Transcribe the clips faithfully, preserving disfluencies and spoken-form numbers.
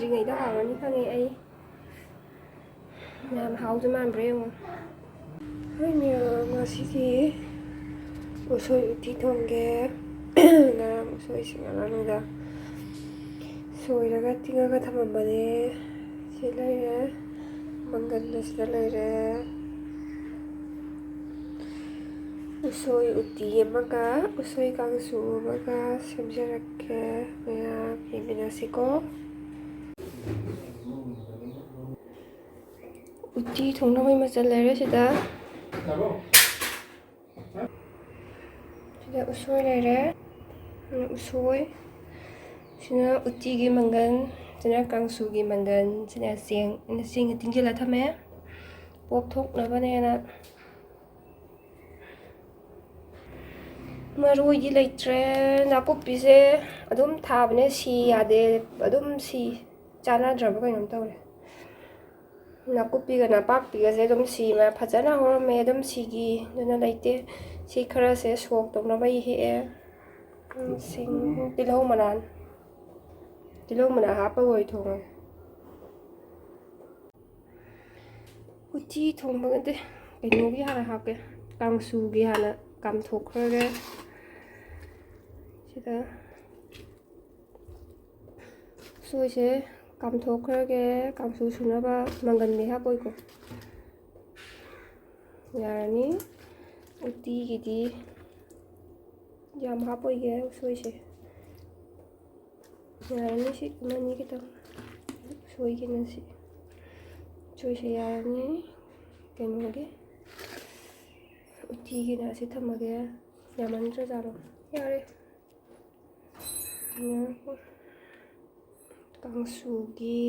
ꯉꯩꯗ ꯍꯥꯎꯔꯅꯤ ꯈꯪꯉꯦ ꯑꯩ꯫ ꯌꯥꯝ ꯍꯥꯎꯗꯣꯏ ꯃꯥꯟꯕ꯭ꯔꯥ ꯌꯦꯡꯉꯣ꯫ ꯍꯣꯏ ꯃꯌꯥꯝ, ꯉꯁꯤꯗꯤ ꯎꯁꯣꯏ ꯎꯇꯤ ꯊꯣꯡꯒꯦ꯫ ꯉꯔꯥꯡ ꯎꯁꯣꯏꯁꯤ ꯉꯔꯥꯡ ꯅꯨꯡꯗꯥꯡ ꯁꯣꯏꯔꯒ ꯇꯤꯡꯉꯒ ꯊꯝꯃꯝꯕꯅꯦ꯫ ꯁꯤ ꯂꯩꯔꯦ, ꯃꯪꯒꯟ ꯑꯁꯤꯗ ꯂꯩꯔꯦ꯫ ꯎꯁꯣꯏ ꯎꯇꯤ ꯑꯃꯒ ꯎꯁꯣꯏ ꯀꯥꯡꯁꯨ ꯑꯃꯒ ꯁꯦꯝꯖꯔꯛꯀꯦ꯫ ꯃꯌꯥꯝ ꯌꯦꯡꯃꯤꯟꯅꯁꯤꯀꯣ꯫ ꯎꯇꯤ ꯊꯣꯡꯅꯕꯒꯤ ꯃꯆꯜ ꯂꯩꯔꯦ ꯁꯤꯗ꯫ ꯁꯤꯗ ꯎꯁꯣꯏ ꯂꯩꯔꯦ꯫ ꯎꯁꯣꯏ꯫ ꯁꯤꯅ ꯎꯇꯤꯒꯤ ꯃꯪꯒꯟ, ꯁꯤꯅ ꯀꯥꯡꯁꯨꯒꯤ ꯃꯪꯒꯟ, ꯁꯤꯅ ꯆꯦꯡ꯫ ꯑꯩꯅ ꯆꯦꯡꯁꯦ ꯇꯤꯡꯁꯤꯜꯂ ꯊꯝꯃꯦ, ꯄꯣꯞꯊꯣꯛꯅꯕꯅꯦꯅ꯫ ꯃꯔꯣꯏꯗꯤ ꯂꯩꯇ꯭ꯔꯦ꯫ ꯅꯥꯀꯨꯞꯄꯤꯁꯦ ꯑꯗꯨꯝ ꯊꯥꯕꯅꯦ, ꯁꯤ ꯌꯥꯗꯦ, ꯑꯗꯨꯝ ꯁꯤ, ꯆꯥꯟꯅꯗ꯭ꯔꯕ ꯀꯩꯅꯣꯝ ꯇꯧꯔꯦ꯫ ꯅꯥꯀꯨꯞꯄꯤꯒ ꯅꯥꯄꯥꯛꯄꯤꯒꯁꯦ ꯑꯗꯨꯝ ꯁꯤ ꯃ-, ꯐꯖꯅ ꯍꯧꯔꯝꯃꯦ, ꯑꯗꯨꯝ ꯁꯤꯒꯤ, ꯑꯗꯨꯅ ꯂꯩꯇꯦ꯫ ꯁꯤ ꯈꯔꯁꯦ ꯁꯣꯛ ꯇꯧꯅꯕ ꯑꯩ ꯍꯦꯛꯑꯦ꯫ ꯎꯝ, ꯁꯤꯡ, ꯇꯤꯜꯍꯧ ꯃꯅꯥ, ꯇꯤꯜꯍꯧ ꯃꯅꯥ ꯍꯥꯞꯄꯒ ꯑꯣꯏ ꯊꯣꯡꯉꯒꯦ꯫ ꯎꯇꯤ ꯊꯣꯡꯕ ꯅꯠꯇꯦ, ꯀꯩꯅꯣꯒꯤ ꯍꯥꯟꯅ ꯍꯥꯞꯀꯦ, ꯀꯥꯡꯁꯨꯒꯤ ꯍꯥꯟꯅ ꯀꯥꯝꯊꯣꯛꯈ꯭ꯔꯒꯦ꯫ ꯁꯤꯗ ꯎꯁꯣꯏꯁꯦ ꯀꯥꯝꯊꯣꯛꯈ꯭ꯔꯒꯦ꯫ ꯀꯥꯡꯁꯨ ꯁꯨꯅꯕ ꯃꯪꯒꯟꯗꯤ ꯍꯥꯞꯄꯣꯏꯀꯣ꯫ ꯌꯥꯔꯅꯤ꯫ ꯎꯇꯤꯒꯤꯗꯤ ꯌꯥꯝ ꯍꯥꯞꯄꯣꯏꯒꯦ ꯎꯁꯣꯏꯁꯦ꯫ ꯌꯥꯔꯅꯤ ꯁꯤ ꯑꯃꯅꯤ ꯈꯤꯇꯪ꯫ ꯎꯁꯣꯏꯒꯤꯅ ꯁꯤ꯫ ꯎꯁꯣꯏꯁꯦ ꯌꯥꯔꯅꯤ꯫ ꯀꯩꯅꯣꯒꯤ ꯎꯇꯤꯒꯤꯅ ꯑꯁꯤ ꯊꯝꯃꯒꯦ꯫ ꯌꯥꯝꯃꯟꯗ꯭ꯔꯖꯥꯠꯂꯣ? ꯌꯥꯔꯦ꯫ ꯀꯥꯡꯁꯨꯒꯤ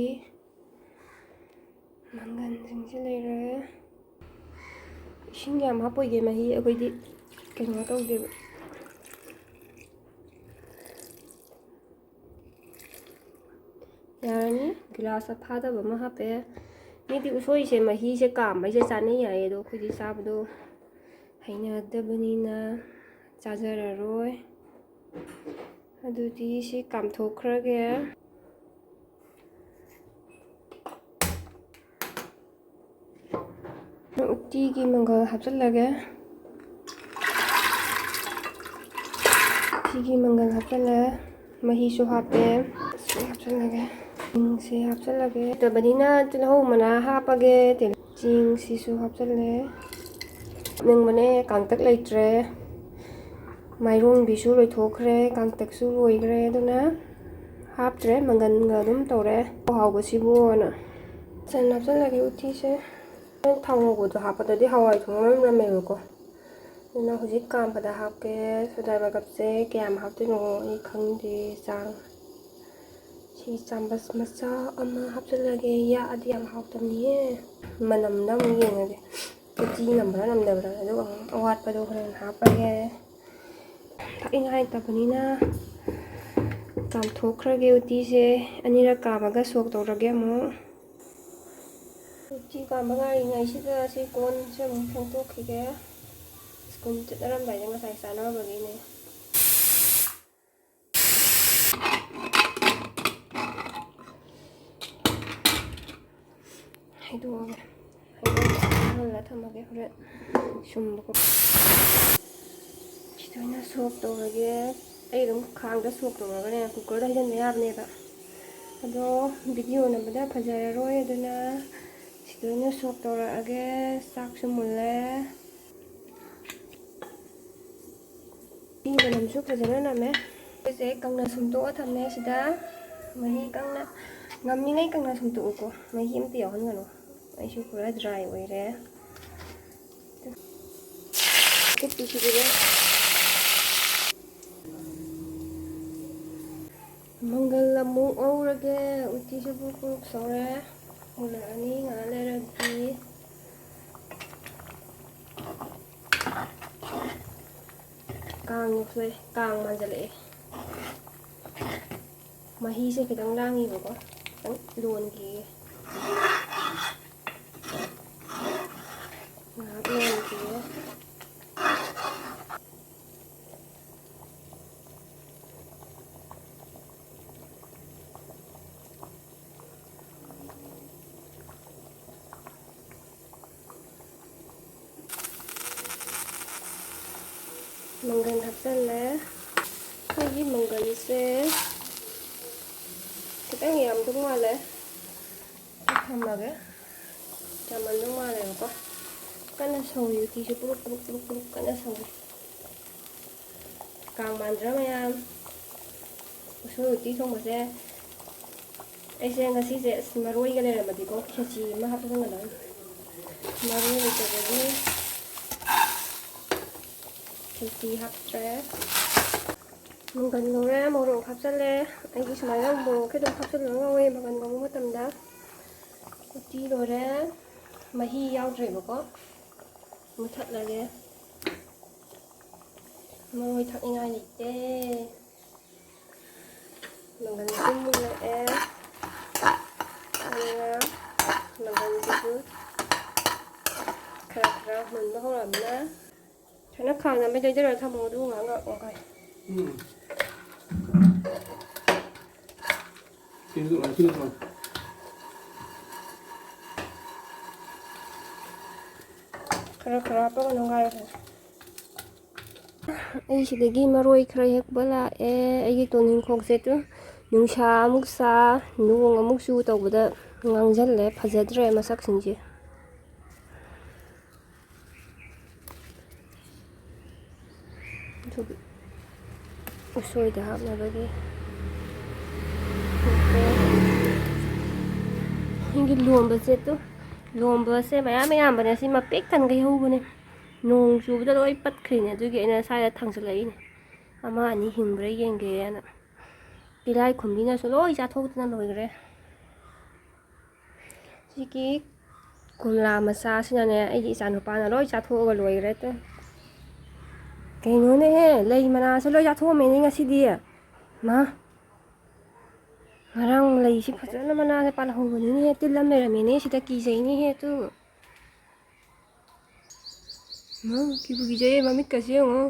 ꯃꯪꯒꯟꯁꯤꯡꯁꯦ ꯂꯩꯔꯦ꯫ ꯏꯁꯤꯡ ꯌꯥꯝ ꯍꯥꯞꯄꯣꯏꯒꯦ, ꯃꯍꯤ ꯑꯩꯈꯣꯏꯗꯤ ꯀꯩꯅꯣ ꯇꯧꯗꯦꯕ꯫ ꯌꯥꯔꯅꯤ, ꯒꯤꯂꯥꯁ ꯐꯥꯗꯕ ꯑꯃ ꯍꯥꯞꯄꯦ꯫ ꯃꯤꯗꯤ ꯎꯁꯣꯏꯁꯦ ꯃꯍꯤꯁꯦ ꯀꯥꯝꯕꯩꯁꯦ ꯆꯥꯅꯩ ꯍꯥꯏꯌꯦ, ꯑꯗꯣ ꯑꯩꯈꯣꯏꯗꯤ ꯆꯥꯕꯗꯣ ꯍꯩꯅꯗꯕꯅꯤꯅ ꯆꯥꯖꯔꯔꯣꯏ꯫ ꯑꯗꯨꯗꯤ ꯁꯤ ꯀꯥꯝꯊꯣꯛꯈ꯭ꯔꯒꯦ꯫ ꯎꯇꯤꯒꯤ ꯃꯪꯒꯜ ꯍꯥꯞꯆꯤꯜꯂꯒꯦ꯫ ꯎꯇꯤꯒꯤ ꯃꯪꯒꯜ ꯍꯥꯞꯆꯤꯜꯂꯦ꯫ ꯃꯍꯤꯁꯨ ꯍꯥꯞꯄꯦ꯫ ꯁꯤ ꯍꯥꯞꯆꯤꯜꯂꯒꯦ꯫ ꯆꯦꯡꯁꯦ ꯍꯥꯞꯆꯤꯜꯂꯒꯦ꯫ ꯂꯩꯇꯕꯅꯤꯅ ꯇꯤꯜꯍꯧ ꯃꯅꯥ ꯍꯥꯞꯄꯒꯦ꯫ ꯇꯤꯜ-, ꯆꯦꯡꯁꯤꯁꯨ ꯍꯥꯞꯆꯤꯜꯂꯦ꯫ ꯅꯪꯕꯅꯦ, ꯀꯥꯡꯇꯛ ꯂꯩꯇ꯭ꯔꯦ꯫ ꯃꯥꯏꯔꯣꯡꯕꯤꯁꯨ ꯂꯣꯏꯊꯣꯛꯈ꯭ꯔꯦ, ꯀꯥꯡꯇꯛꯁꯨ ꯂꯣꯏꯈ꯭ꯔꯦ, ꯑꯗꯨꯅ ꯍꯥꯞꯇ꯭ꯔꯦ꯫ ꯃꯪꯒꯟꯒ ꯑꯗꯨꯝ ꯇꯧꯔꯦ꯫ ꯍꯥꯎꯕꯁꯤꯕꯨꯅ꯫ ꯆꯅꯝ ꯍꯥꯞꯆꯤꯜꯂꯒꯦ ꯎꯇꯤꯁꯦ꯫ ꯊꯥꯎ ꯉꯧꯕꯗꯣ ꯍꯥꯞꯄꯗꯗꯤ ꯍꯋꯥꯏ ꯊꯣꯡꯕ ꯃꯅꯝ ꯅꯝꯃꯦꯕꯀꯣ꯫ ꯑꯗꯨꯅ ꯍꯧꯖꯤꯛ ꯀꯥꯝꯕꯗ ꯍꯥꯞꯀꯦ꯫ ꯁꯣꯗꯥ ꯕꯥꯏꯒꯞꯁꯦ ꯀꯌꯥꯝ ꯍꯥꯞꯇꯣꯏꯅꯣ ꯑꯩ ꯈꯪꯗꯦ꯫ ꯆꯥꯡ ꯁꯤ ꯆꯥꯃꯁ ꯃꯆꯥ ꯑꯃ ꯍꯥꯞꯆꯤꯜꯂꯒꯦ꯫ ꯌꯥꯛꯑꯗꯤ ꯌꯥꯝ ꯍꯥꯎꯇꯕꯅꯤꯍꯦ꯫ ꯃꯅꯝꯗ ꯑꯃꯨꯛ ꯌꯦꯡꯉꯒꯦ꯫ ꯎꯇꯤ ꯅꯝꯕ꯭ꯔꯥ ꯅꯝꯗꯕ꯭ꯔꯥ꯫ ꯑꯗꯨꯒ ꯑꯃꯨꯛ ꯑꯋꯥꯠꯄꯗꯣ ꯍꯣꯔꯦꯟ ꯍꯥꯞꯄꯒꯦ꯫ ꯊꯛꯅꯤꯡꯉꯥꯏ ꯂꯩꯇꯕꯅꯤꯅ ꯀꯥꯝꯊꯣꯛꯈ꯭ꯔꯒꯦ ꯎꯇꯤꯁꯦ꯫ ꯑꯅꯤꯔꯛ ꯀꯥꯝꯃꯒ ꯁꯣꯛ ꯇꯧꯔꯒꯦ ꯑꯃꯨꯛ꯫ ꯎꯇꯤ ꯀꯥꯝꯕ ꯉꯥꯏꯔꯤꯉꯩꯁꯤꯗ ꯁꯤ ꯀꯣꯟꯁꯦ ꯑꯃꯨꯛ ꯐꯦꯡꯗꯣꯛꯈꯤꯒꯦ꯫ ꯁ꯭ꯀꯨꯜ ꯆꯠꯅꯔꯝꯗꯥꯏꯗ ꯉꯁꯥꯏ ꯆꯥꯅꯕꯒꯤꯅꯦ꯫ ꯍꯩꯗꯣꯛꯑꯒꯦ꯫ ꯍꯩꯗꯣꯛꯑꯒ ꯊꯝꯃꯒꯦ, ꯍꯣꯔꯦꯟ ꯁꯨꯝꯕ ꯈꯣꯠꯄ꯫ ꯁꯤꯗ ꯑꯣꯏꯅ ꯁꯣꯛ ꯇꯧꯔꯒꯦ꯫ ꯑꯩ ꯑꯗꯨꯝ ꯈꯥꯡꯗ ꯁꯣꯛ ꯇꯧꯔꯒꯅꯦ, ꯀꯨꯀꯔꯗ ꯍꯩꯖꯤꯟꯕ ꯌꯥꯕꯅꯦꯕ꯫ ꯑꯗꯣ ꯚꯤꯗꯤꯑꯣ ꯅꯝꯕꯗ ꯐꯖꯔꯔꯣꯏ, ꯑꯗꯨꯅ ꯁꯤꯗ ꯑꯣꯏꯅ ꯁꯣꯛ ꯇꯧꯔꯛꯑꯒꯦ꯫ ꯆꯥꯛꯁꯨ ꯃꯨꯜꯂꯦ꯫ ꯎꯇꯤ ꯃꯅꯝꯁꯨ ꯐꯖꯅ ꯅꯝꯃꯦ꯫ ꯑꯩꯁꯦ ꯀꯪꯅ ꯁꯨꯝꯇꯣꯛꯑ ꯊꯝꯃꯦ꯫ ꯁꯤꯗ ꯃꯍꯤ ꯀꯪꯅ, ꯉꯝꯃꯤꯉꯩ ꯀꯪꯅ ꯁꯨꯝꯇꯣꯛꯎꯀꯣ, ꯃꯍꯤ ꯑꯝꯇ ꯌꯥꯎꯍꯟꯒꯅꯨ꯫ ꯑꯩꯁꯨ ꯄꯨꯔꯥ ꯗ꯭ꯔꯥꯏ ꯑꯣꯏꯔꯦ꯫ ꯈꯨꯠꯇꯤ ꯁꯤꯗꯨꯔꯦ꯫ ꯃꯪꯒꯜ ꯑꯃꯨꯛ ꯉꯧꯔꯒꯦ꯫ ꯎꯇꯤꯁꯨ ꯄꯨꯛ ꯄꯨꯛ ꯁꯧꯔꯦ꯫ ꯃꯨꯜꯂꯛꯑꯅꯤ ꯉꯥꯏꯍꯥꯛ ꯂꯩꯔꯗꯤ꯫ ꯀꯥꯡ ꯌꯣꯛꯁꯤꯜꯂꯛꯑꯦ, ꯀꯥꯡ ꯃꯥꯟꯁꯤꯜꯂꯛꯑꯦ꯫ ꯃꯍꯤꯁꯦ ꯈꯤꯇꯪ ꯂꯥꯡꯉꯤꯕꯀꯣ, ꯈꯤꯇꯪ ꯂꯣꯟꯈꯤꯒꯦ꯫ ꯉꯥꯏꯍꯥꯛ ꯂꯣꯟꯈꯤꯒꯦ꯫ ꯃꯪꯒꯟ ꯍꯥꯞꯆꯜꯂꯦ꯫ ꯑꯩꯈꯣꯏꯒꯤ ꯃꯪꯒꯟꯁꯦ ꯈꯤꯇꯪ ꯌꯥꯝꯗꯧ ꯃꯥꯜꯂꯦ꯫ ꯊꯝꯃꯒꯦ꯫ ꯌꯥꯝꯃꯟꯗꯧ ꯃꯥꯜꯂꯦꯕꯀꯣ꯫ ꯀꯟꯅ ꯁꯧꯔꯤ, ꯎꯇꯤꯁꯨ ꯄꯨꯔꯨꯛ, ꯄꯨꯔꯨꯛ, ꯄꯨꯔꯨꯛ, ꯄꯨꯔꯨꯛ ꯀꯟꯅ ꯁꯧꯔꯤ꯫ ꯀꯥꯡ ꯃꯥꯟꯗ꯭ꯔꯥ ꯃꯌꯥꯝ? ꯎꯁꯣꯏ ꯎꯇꯤ ꯊꯣꯡꯕꯁꯦ ꯑꯩꯁꯦ ꯉꯁꯤꯁꯦ, ꯑꯁ, ꯃꯔꯣꯏꯒ ꯂꯩꯔꯝꯃꯗꯤꯀꯣ, ꯈꯦꯆꯤ ꯑꯃ ꯍꯥꯞꯆꯟꯒꯗꯕꯅꯤ꯫ ꯃꯔꯣꯏ ꯂꯩꯇꯕꯒꯤ ꯈꯦꯆꯤ ꯍꯥꯞꯇ꯭ꯔꯦ꯫ ꯃꯪꯒꯟ ꯉꯧꯔꯦ, ꯃꯣꯔꯣꯛ ꯍꯥꯞꯆꯜꯂꯦ꯫ ꯑꯩꯗꯤ ꯁꯨꯃꯥꯏꯅ ꯃꯣꯔꯣꯛꯁꯦ ꯑꯗꯨꯝ ꯍꯥꯞꯆꯜꯂꯒ ꯉꯧꯋꯦ ꯃꯪꯒꯟ ꯉꯧꯕ ꯃꯇꯝꯗ꯫ ꯎꯇꯤ ꯂꯣꯏꯔꯦ꯫ ꯃꯍꯤ ꯌꯥꯎꯗ꯭ꯔꯦꯕꯀꯣ꯫ ꯃꯨꯊꯠꯂꯒꯦ꯫ ꯃꯔꯣꯏ ꯊꯥꯛꯅꯤꯡꯉꯥꯏ ꯂꯩꯇꯦ꯫ ꯃꯪꯒꯟ ꯑꯗꯨꯝ ꯃꯨꯜꯂꯛꯑꯦ꯫ ꯑꯗꯨꯒ ꯃꯪꯒꯟꯁꯤꯁꯨ ꯈꯔ ꯈꯔ ꯃꯨꯟꯕ ꯍꯧꯔꯛꯑꯕꯅꯤꯅ ꯁꯨꯃꯥꯏꯅ ꯈꯥꯡ ꯑꯃ ꯌꯩꯖꯔꯒ ꯊꯝꯃꯣ, ꯑꯗꯨꯒ ꯉꯥꯏꯍꯥꯛ ꯉꯥꯏꯈꯣ꯫ ꯎꯝ꯫ ꯀꯩꯅꯣ ꯇꯧꯔꯣ, ꯀꯩꯅꯣ ꯇꯧꯔꯣ꯫ ꯈꯔ ꯈꯔ ꯍꯥꯞꯄꯒ ꯅꯨꯡꯉꯥꯏꯔꯦ꯫ ꯑꯩ ꯁꯤꯗꯒꯤ ꯃꯔꯣꯏ ꯈꯔ ꯍꯦꯛꯄ ꯂꯥꯛꯑꯦ꯫ ꯑꯩꯒꯤ ꯇꯣꯅꯤꯡꯈꯣꯛꯁꯦ ꯇꯨ ꯅꯨꯡꯁꯥ ꯑꯃꯨꯛ ꯁꯥ, ꯅꯣꯡ ꯑꯃꯨꯛ ꯆꯨ ꯇꯧꯕꯗ ꯉꯥꯡꯁꯤꯜꯂꯦ, ꯐꯖꯗ꯭ꯔꯦ ꯃꯁꯛꯁꯤꯡꯁꯦ꯫ ꯑꯗꯨꯒꯤ ꯎꯁꯣꯏꯗ ꯍꯥꯞꯅꯕꯒꯤ꯫ ꯑꯩꯒꯤ ꯂꯣꯝꯕꯁꯦ ꯇꯨ, ꯂꯣꯝꯕꯁꯦ ꯃꯌꯥꯝ ꯌꯥꯝꯕꯅꯦ, ꯁꯤ ꯃꯄꯦꯛ ꯊꯟꯈꯩ ꯍꯧꯕꯅꯦ꯫ ꯅꯣꯡ ꯆꯨꯕꯗ ꯂꯣꯏ ꯄꯠꯈ꯭ꯔꯤꯅꯦ, ꯑꯗꯨꯒꯤ ꯑꯩꯅ ꯁ꯭ꯋꯥꯏꯗ ꯊꯥꯡꯖꯜꯂꯛꯏꯅꯦ꯫ ꯑꯃ ꯑꯅꯤ ꯍꯤꯡꯕ꯭ꯔꯥ ꯌꯦꯡꯒꯦꯅ꯫ ꯇꯤꯜꯍꯥꯏ ꯈꯨꯝꯕꯤꯅꯁꯨ ꯂꯣꯏ ꯆꯥꯊꯣꯛꯇꯅ ꯂꯣꯏꯈ꯭ꯔꯦ꯫ ꯁꯤꯒꯤ ꯀꯣꯝꯂꯥ ꯃꯆꯥꯁꯤꯅꯅꯦ, ꯑꯩꯒꯤ ꯏꯆꯥꯅꯨꯄꯥꯅ ꯂꯣꯏ ꯆꯥꯊꯣꯛꯑꯒ ꯂꯣꯏꯈ꯭ꯔꯦ꯫ ꯇꯨ꯫ ꯀꯩꯅꯣꯅꯦꯍꯦ, ꯂꯩ ꯃꯅꯥꯁꯦ ꯂꯣꯏ ꯆꯥꯊꯣꯛꯑꯝꯃꯦꯅꯦ ꯉꯁꯤꯗꯤ꯫ ꯃꯥ, ꯉꯔꯥꯡ ꯂꯩꯁꯤ ꯐꯖꯅ ꯃꯅꯥꯁꯦ ꯄꯥꯜꯍꯧꯕꯅꯤꯅꯦꯍꯦ, ꯇꯤꯜ ꯑꯃ ꯂꯩꯔꯝꯃꯦꯅꯦ ꯁꯤꯗ, ꯀꯤꯖꯩꯅꯦꯍꯦ꯫ ꯇꯨ꯫ ꯃꯥ, ꯀꯤꯕꯨ ꯀꯤꯖꯩꯌꯦ, ꯃꯃꯤꯠꯀꯁꯦ ꯌꯦꯡꯉꯣ꯫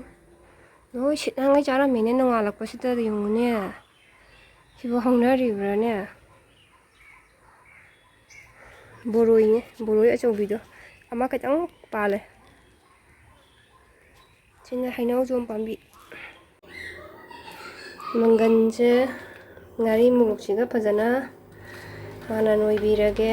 ꯂꯣꯏ ꯁꯤꯠ ꯅꯥꯟꯈꯩ ꯆꯥꯔꯝꯃꯦꯅꯦ ꯅꯣꯡꯉꯥꯜꯂꯛꯄꯁꯤꯗ, ꯌꯦꯡꯉꯨꯅꯦ꯫ ꯁꯤꯕꯨ ꯍꯧꯅꯔꯤꯕ꯭ꯔꯥꯅꯦ? ꯕꯣꯔꯣꯏꯅꯦ, ꯕꯣꯔꯣꯏ ꯑꯆꯧꯕꯤꯗꯣ꯫ ꯑꯃ ꯈꯤꯇꯪ ꯄꯥꯜꯂꯦ꯫ ꯁꯤꯅ ꯍꯩꯅꯧꯖꯣꯝ ꯄꯥꯝꯕꯤ꯫ ꯃꯪꯒꯟꯁꯦ ꯉꯥꯔꯤ ꯃꯣꯔꯣꯛꯁꯤꯒ ꯐꯖꯅ ꯍꯥꯟꯅ ꯅꯣꯏꯕꯤꯔꯒꯦ꯫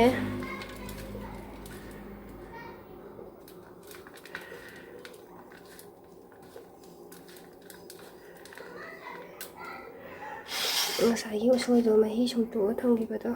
ꯉꯁꯥꯏꯒꯤ ꯎꯁꯣꯏꯗꯣ ꯃꯍꯤ ꯁꯨꯝꯇꯣꯛꯑ ꯊꯝꯈꯤꯕꯗꯣ꯫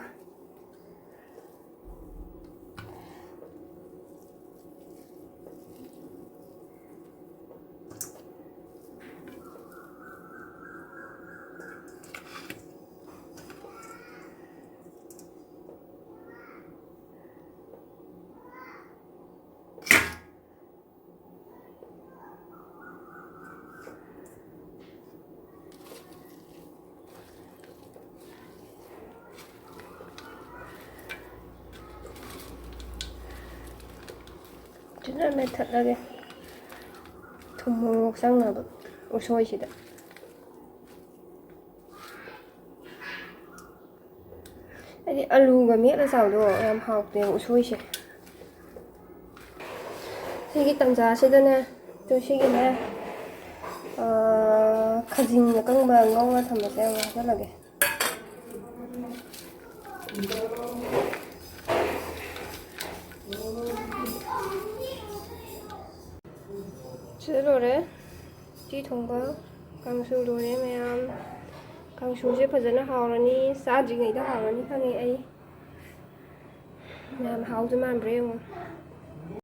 ꯐꯖꯅ ꯃꯦꯠꯊꯠꯂꯒꯦ꯫ ꯊꯨꯝ ꯃꯣꯔꯣꯛ ꯆꯪꯅꯕ ꯎꯁꯣꯏꯁꯤꯗ꯫ ꯍꯥꯏꯗꯤ ꯑꯂꯨꯒ ꯃꯦꯠꯂ ꯆꯥꯕꯗꯣ ꯌꯥꯝ ꯍꯥꯎꯇꯦꯕ ꯎꯁꯣꯏꯁꯦ꯫ ꯁꯤꯒꯤ ꯇꯟꯖꯥꯁꯤꯗꯅꯦ, ꯇꯨ ꯁꯤꯒꯤꯅꯦ, ꯑꯥ, ꯈꯥꯖꯤꯡ ꯑꯀꯪꯕ ꯉꯧꯔ ꯊꯝꯕꯁꯦ ꯑꯃꯨꯛ ꯍꯥꯞꯆꯜꯂꯒꯦ꯫ ꯁꯤꯗ ꯂꯣꯏꯔꯦ꯫ ꯎꯇꯤ ꯊꯣꯡꯕ, ꯀꯥꯡꯁꯨ ꯂꯣꯏꯔꯦ ꯃꯌꯥꯝ꯫ ꯀꯥꯡꯁꯨꯁꯦ ꯐꯖꯅ ꯍꯥꯎꯔꯅꯤ, ꯆꯥꯗ꯭ꯔꯤꯉꯩꯗ ꯍꯥꯎꯔꯅꯤ ꯈꯪꯉꯦ ꯑꯩ꯫ ꯃꯌꯥꯝ ꯍꯥꯎꯗꯣꯏ ꯃꯥꯟꯕ꯭ꯔꯥ ꯌꯦꯡꯉꯣ꯫